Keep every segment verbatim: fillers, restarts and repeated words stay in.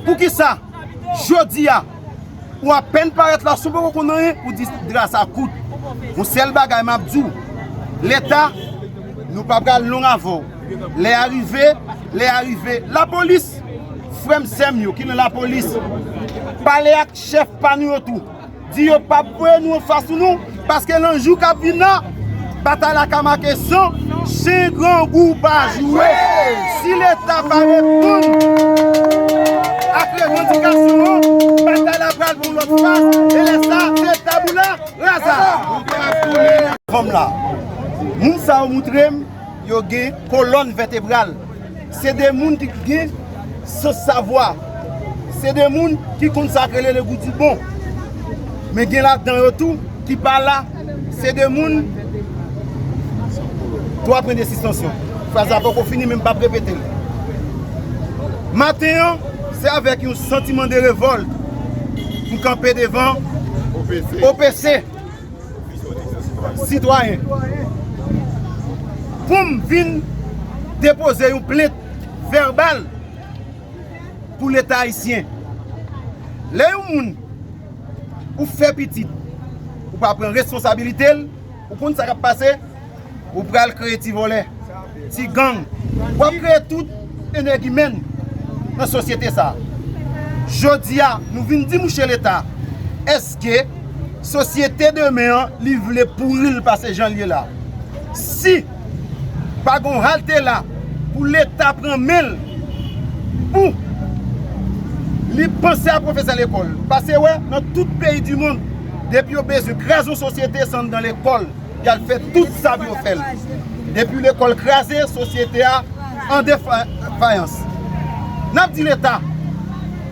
Poukisa jodi a ou apèn parèt la, si w poko konn anyen, ou di dra sa kout? Yon sèl bagay m ap di w, Leta, nou pa pral long avè w. Lè a rive, lè a rive. Lapolis, frè m, sè m yo ki nan lapolis, pale ak chèf pa nou yo tou. Di yo p ap voye nou anfas nou, paske nan jou k ap vin nan, batay la ka make san, chen grangou pa joure. Si Leta pa reponn ak revandikasyon an, batay la pral pran lòt faz, e lè sa, se taboula rasa. Fanm la, moun sa yo moutre m, yo gen kolòn vètebral. Se de moun ki gen sans savwa. Se de moun ki konn sa k rele le goût du bon. Men gen ladan yo tou ki pa la. Se de moun, twa pwen de sispansyon. Fraz la poko fini, men m p ap repete l. Maten an, se avèk yon santiman de revòlt m kanpe devan O P C. Sitwayen, pou m vin depoze yon plent vèbal pou Leta ayisyen. Lè yon moun ou fè pitit, ou pa pran responsabilite l, ou konn sa k ap pase, ou pral kreye ti vòlè, ti gang. W ap kreye tout enègimèn nan sosyete sa. Jodi a, nou vin di mouche Leta, èske sosyete demen an, li vle pouri l pase jan l ye la? Si pa gon halte la pou Leta pran men l, pou li panse a pwofesè lekòl. Pase wè, nan tout peyi di mond, depi yo bezwen kraze yon sosyete, se anndan lekòl y al fè tout sa pou yo fè l. Depi lekòl kraze, sosyete a an defayans. N ap di Leta,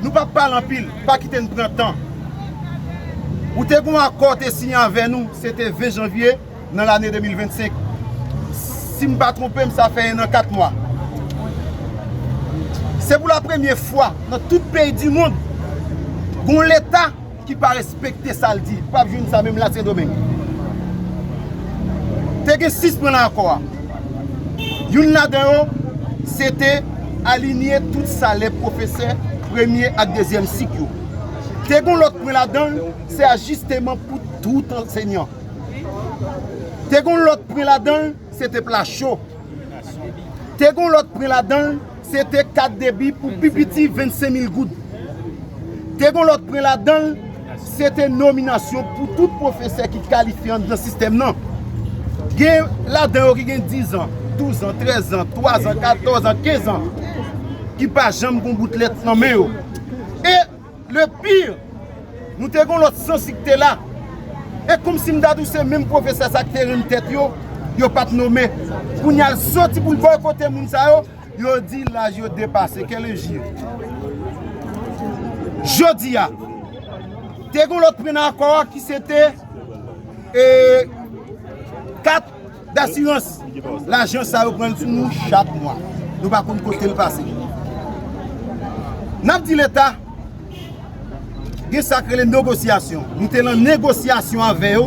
nou p ap pale anpil, pa kite n pran tan. Ou te gen yon akò te siyen avè nou, se te ven janvye nan lane de mil vennsenk. Si m pa twonpe m, sa fè en an kat mwa. Se pou la premye fwa nan tout peyi di mond, gon Leta ki pa respekte sa l di. P ap jwenn sa menm la Sendomeng. Te gen sis pwen nan akò a. Youn ladan yo, se te alinye tout salè pwofesè premye ak dezyèm sik yo. Te gen lòt pwen ladan l, se ajisteman pou tout ansenyan. Te gen lòt pwen ladan l, se te pla cho. Te gen lòt pwen ladan l, se te kat debi pou pi piti vennsenk mil goud. Te gen lòt pwen ladan l, se te nominasyon pou tout pwofesè ki kalifye anndan sistèm nan. Gen ladan yo ki gen diz an, douz an, trèz an, twaz an, katòz an, kenz an, ki pa janm gon bout lèt nan men yo. E le pire, nou te gon lòt sansi ki te la. E kòmsi m ta di w se menm pwofesè sa ki te rann tèt yo, yo pa t nome. Kounye a l soti pou l bòykote moun sa yo, yo di laj yo depase. Quelle injure! Jodi a, te gon lòt pwen nan akò a ki se te, e, kat dasirans. Lajan sa yo pran l sou nou chak mwa. Nou pa konn kote l pase. N ap di Leta, gen sa k rele negosyasyon. Nou te nan negosyasyon avè yo.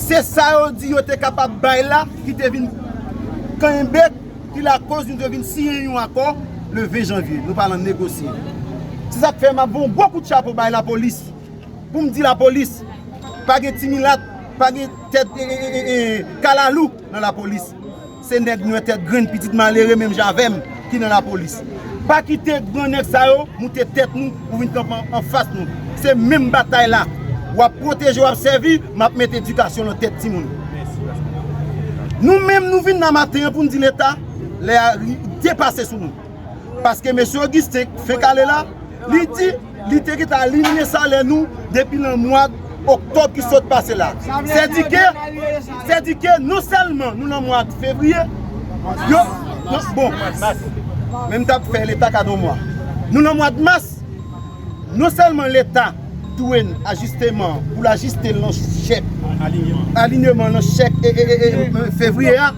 Se sa yo di yo te kapab bay la ki te vin kenbe, ki lakoz nou te vin siyen yon akò le ven janvye. Nou pa nan negosye. Se sa k fè m ap voye yon gwo kout chapo bay lapolis. Pou m di lapolis, pa gen ti milat, pa gen tèt, e, e, e, e, e, kalalou nan lapolis. Se nèg nwè tèt grenn, pitit malere menm jan avè m ki nan lapolis. Pa kite grannèg sa yo moute tèt nou pou vin kanpe an, anfas nou. Se menm batay la. W ap pwoteje, w ap sèvi, m ap mete edikasyon nan tèt timoun. Nou menm, nou vin nan maten an pou n di Leta, lè a ri-, depase sou nou. Paske mesye Augustin k fenk ale la, li di li te gentan alinye salè nou depi nan mwa oktòb ki sot pase la. Sèdike, sèdike non sèlman nou nan mwa fevriye, yo, non, bon, men m t ap fè Leta kado mwa. Nou nan mwa mas, non sèlman Leta dwe n ajisteman pou l ajiste l nan chèk, alinyeman nan chèk, e, e, e, e, e, fevriye a,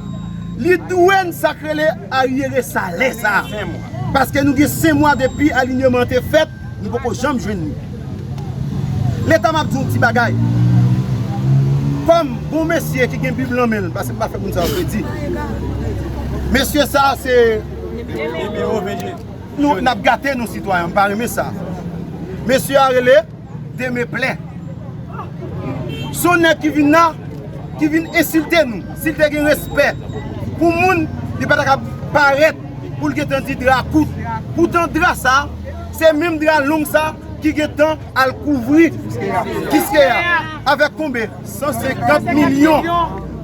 li dwe n sa k rele aryere salè sa a. Paske nou gen senk mwa depi alinyeman an te fèt, nou poko janm jwenn li. Leta, m ap di yon ti bagay. Kòm gon mesye ki gen Bib lan men l, paske m pa fè moun sa yo kredi. Mesye sa a se Nou, n ap gate nou, sitwayen, m pa renmen sa. Mesye a rele Deme Plen. Se yon nèg ki vin la, ki vin ensilte nou. Si l te gen respè pou moun, li pa ta ka parèt pou l gentan di dra kout. Poutan dra sa, se menm dra long sa ki gentan al kouvri Kiskeya. Avèk konbe? San senkant milyon.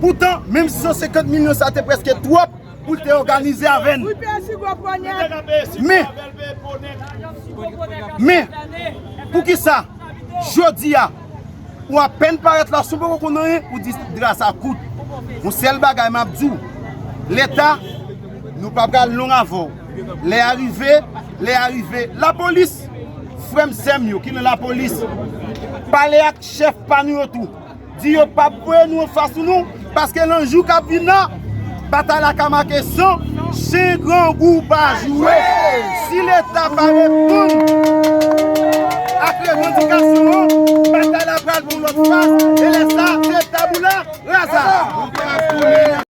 Poutan, menm san senkant milyon sa te prèske twòp pou l te òganize avè n. Men, men, poukisa jodi a, ou apèn parèt la, si w poko konn anyen, ou di dra sa kout? Yon sèl bagay m ap di w, Leta, nou pa pral long avè w. Lè a rive, lè a rive. Lapolis, frè m, sè m yo ki nan lapolis, pale ak chèf pa nou yo tou. Di yo p ap voye nou anfas nou, paske nan jou k ap vin nan, batay la ka make san, chen grangou pa jwe. Si Leta pa reponn ak revandikasyon an, batay la pral pran lòt faz, e lè sa, se tabula rasa.